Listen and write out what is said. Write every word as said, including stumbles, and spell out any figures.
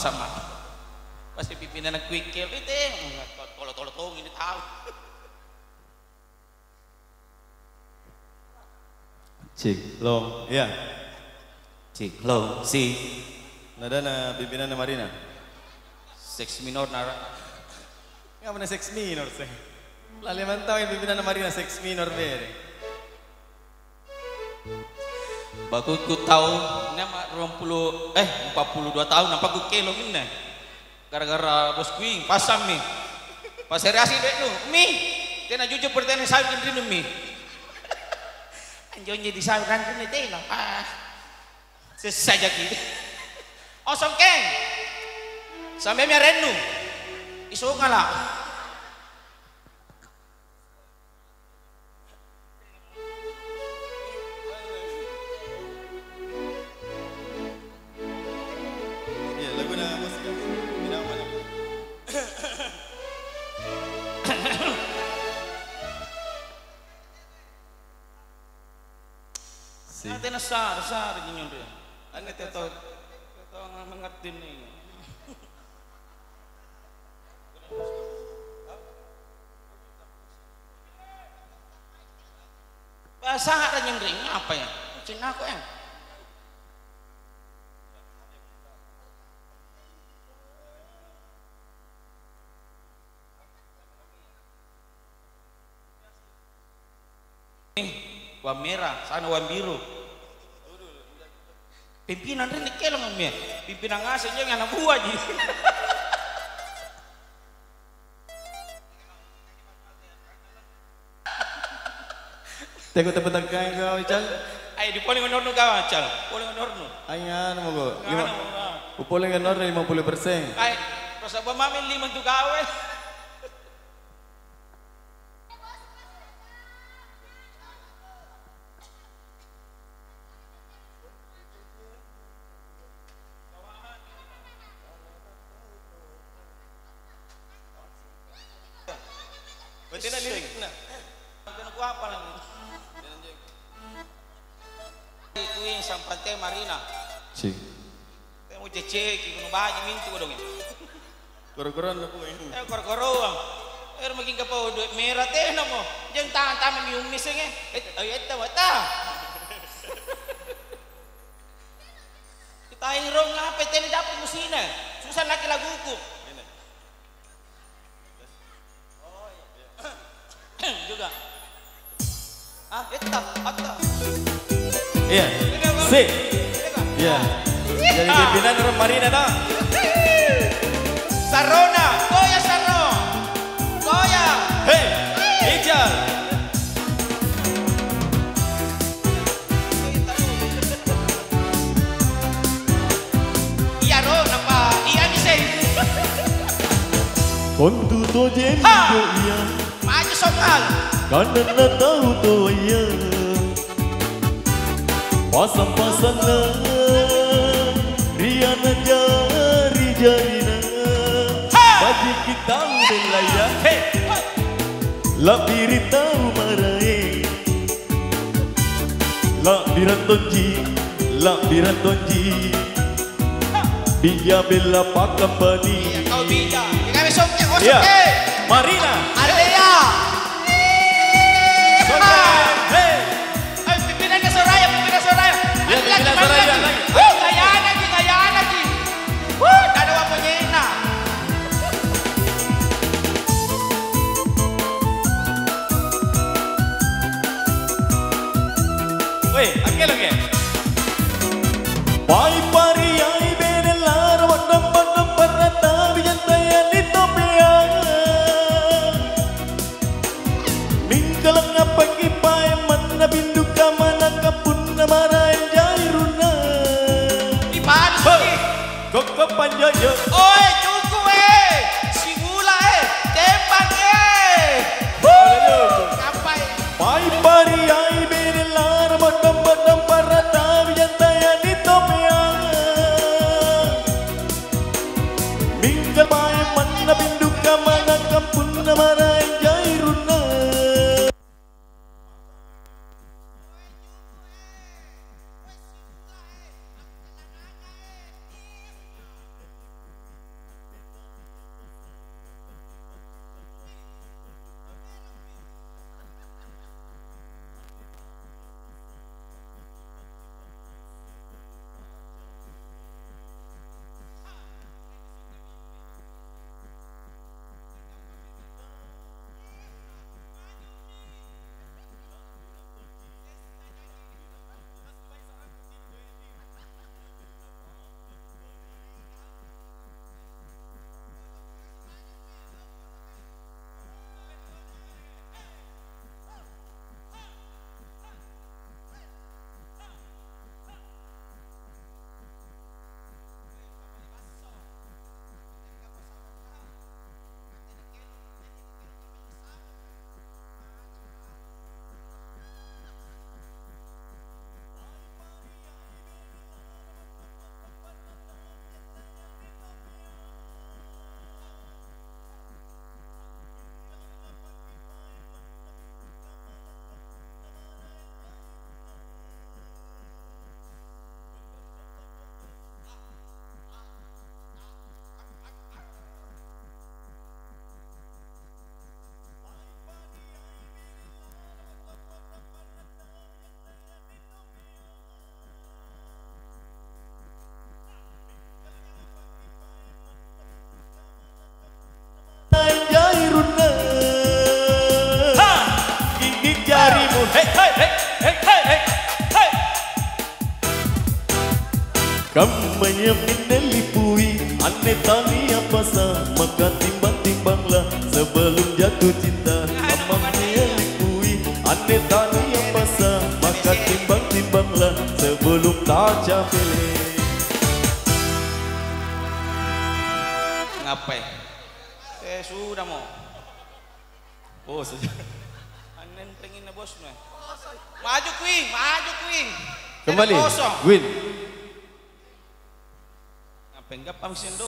Sama. Pasti pimpinanna kuikkel, "Ite, tolo-tolo tongi ni tau." Cik, long, iya. Cik, long, si. Nadana pimpinanna Marina. Sex minor nara. Ngapa na sex minor, se? Lale mantau pimpinanna Marina sex minor bere. Bakukku tau, nama ruang puluh, eh, empat puluh dua tahun, nampa kukelo minne. Gara-gara bosku ing, passammi. Pasere asing duitnu, mi. Tena jujur pertanyaan saya rinnu mi. Anjo-anjo di saya rinnu tena. Ah. Sessa jaki. Osong keng. Sampai mi arennu. Isungala. Iya, laguna musik. Tidak apa-apa. Si. Tena sare-sare ji nyonre. Anne tau, tau mengerti ni. Bahasa ada nyonre, apa ya? Cina aku ya. Wang mera, sana wang biru. Pimpinan rinni kelong mia. Pimpinan ngaseng jange anak buaji. Teko tepetang kaeng kau, Cal? Ayo, dipoleng onornu kau, Cal. Poleng onornu. Ayo, anu mako. Lima, Anu, ah. Upoleng onornu lima puluh persen. Ayo, rasa buah mami lima tu kau, eh. Berarti na lirikna. Bukan aku apa lagi. Kuing sampante Marina. Cing. Temo ceceki, kuno baji mintu kodong. Koro-koronna pole. Eh, koro-koroang. Eh, making kapau duit merah tenamo. Jeng tangan tama mi ummi senge. Eh, ayo etta wata. Kita rong apa tena dapet musina. Susah laki laguku. Juga. Ah, etta, atta. Iya. Ini apa? Si. Ini apa? Iya. Jadi pimpinan orang Marina, tak? Sarona, koya Saro. Koya. Hei, Ijal. Iyaro napa iya miseng. Kontu tojeng Ha! Injo iya. Maju soal. Kananna tau toaya. Pasang-pasanna ri ana jari-jarina. Ha! Bajiki tau bellaya. He! La'biri tau maraeng. La'birang tonji, la'birang tonji. Bija bella pakampani. Iya, kau bija. Ingapi sokke, oh, iya. Sokke. Marina. Alea. Sokke. Hei. Ayo, pimpinan ke Soraya, pimpinan Soraya. Iya, lagi, pimpinan lagi, Soraya, lagi. Lagi. Wuh, gayana ki, gayana ki. Wuh, ada apa nyena? Weh, akkelong ya? Pai-pariai bene laro, wadang-wadang parrata, bijantaya di topea. Mingka langngapaki paeng manna bindu kamana kapunna maraeng jairunna. Ipaluki. Kokko panjojo. Oe, juku, eh. Sibula, eh. Tembak, eh. Wuh. Sampai. Pai-pariai bene lara bodong-bodong parrata bijantaya di topea. Mingka paeng manna bindu kamana kapunna maraeng jairunna. Kammayaminne lipui anne tania pasa, maka timbang-timbanglah sebelum jatuh cinta. Kammayaminne lipui anne tania pasa, maka timbang-timbanglah sebelum tacapele. Ngapai? Eh, sudamo. Oh, sudah. Anne penginna bosnu, eh. Maju, Queen, maju, Queen. Kembali, Tena kosong. Win. Ngapai gappa mesin do?